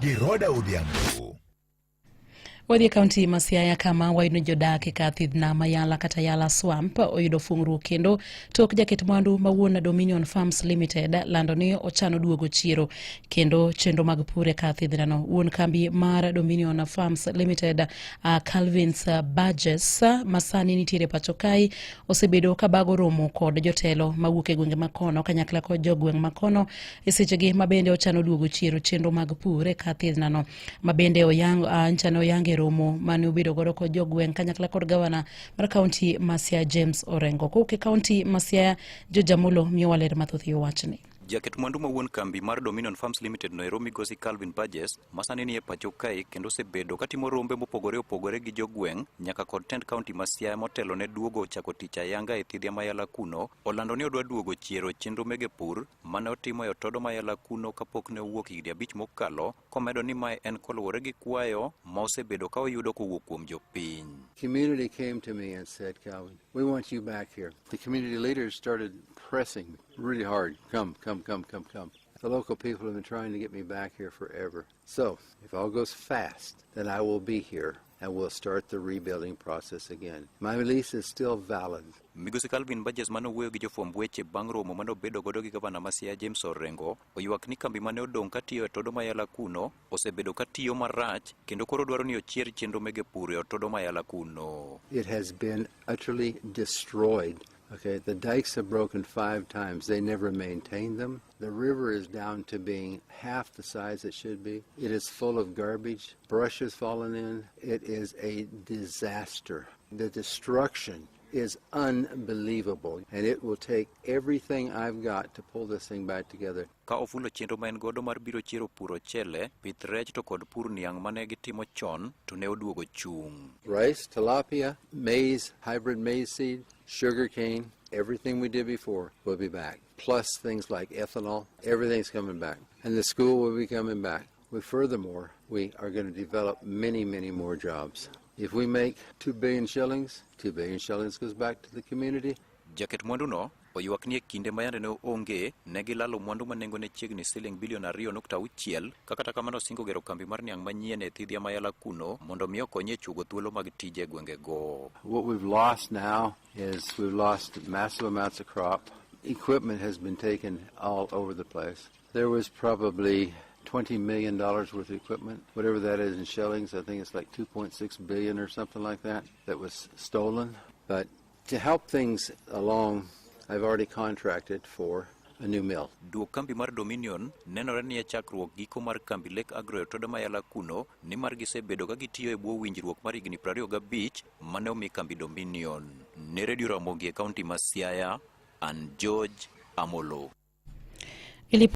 Gi Roda Odhiambo. Wadhi e kaunti ma Siaya kama wayudo jodak e kar thidhna ma Yala kata Yala Swamp oyudo fung'ruok kendo tok jaket mwandu ma wuon Dominion Farms Limited lando ni ochano duogo chiero kendo chenro mag pur e kar thidhnano. Wuon kambi mar Dominion Farms Limited Calvins Burgess ma sani nitiere pacho kae osebedo ka bago romo kod jotelo mawuok e gwenge makono kanyakla kod jogweng' makono e sechegi ma bende ochano duogo chiero chenro mag pur e kar thidhnano ma bende oyang nchane oyang e romo mane obedo godo kod jogweng' kanyakla kod gavana mar kaunti ma Siaya James Orengo. Kowuok e kaunti ma Siaya, George Amolo miyowa ler mathoth e wachni. Jaket mwandu ma wuon kambi mar Dominion Farms Limited noero migosi Calvin Burgess ma sani nie pacho kae kendo osebedo katimo rombe mopogore opogore gi jogweng' nyaka kod tend kaunti ma Siaya motelo ne duogo chako tich ayanga e thidhia ma Yala kuno olando ni odwa duogo chiero chenro mege pur mane otimo e otodo ma Yala kuno kapok ne owuok higni 5 mokalo komedo ni mae en koluwore gi kwayo ma osebedo ka oyudo kowuok kuom jopiny. Community came to me and said, "Calvin, we want you back here." The community leaders started pressing really hard. "Come, come, come, come, come." The local people have been trying to get me back here forever. So, if all goes fast, then I will be here and we'll start the rebuilding process again. My lease is still valid. Migosi Calvin Burgess mane owuoyo gi jofwamb weche bang' romo mane obedo godo gi gavana ma Siaya James Orengo oywak ni kambi mane odong' katiyo e todo ma Yala kuno osebedo katiyo marach kendo koro dwaro ni ochier chenro mege pur e otodo ma Yala kuno. It has been utterly destroyed. Okay, the dikes have broken 5 times. They never maintained them. The river is down to being half the size it should be. It is full of garbage. Brush has fallen in. It is a disaster. The destruction is unbelievable, and it will take everything I've got to pull this thing back together. Ka ofulo chenro ma en godo mar biro chiero puro ochele, pith rech to kod pur niang' mane gitimo chon to ne oduogo chung'. Rice, tilapia, maize, hybrid maize seed, sugar cane, everything we did before will be back. Plus things like ethanol, everything's coming back. And the school will be coming back. Furthermore, we are going to develop many, many more jobs. If we make 2 billion shillings, 2 billion shillings goes back to the community. Jaket mwandu no oywak ni e kinde ma yande ne onge ne gilalo mwandu ma nengone chiegni siling bilion 2.6 ka kata kamano osingo gero kambi mar niang' manyien e thidhia ma Yala kuno mondo mi okonye e chuogo thuolo mag tije e gwengego. What we've lost now is we've lost massive amounts of crop. Equipment has been taken all over the place. There was probably $20 million worth of equipment, whatever that is in shillings. I think it's like 2.6 billion or something like that, that was stolen. But to help things along, I've already contracted for a new mill. Duok kambi mar Dominion nenore ni e chakruok giko mar kambi Lake Agro e otodo ma Yala kuno nimar gisebedo ka gitiyo e bwo winjruok mar higni 25 mane omi kambi Dominion. Ne Radio Ramogi e kaunti ma Siaya, an George Amolo. Ilip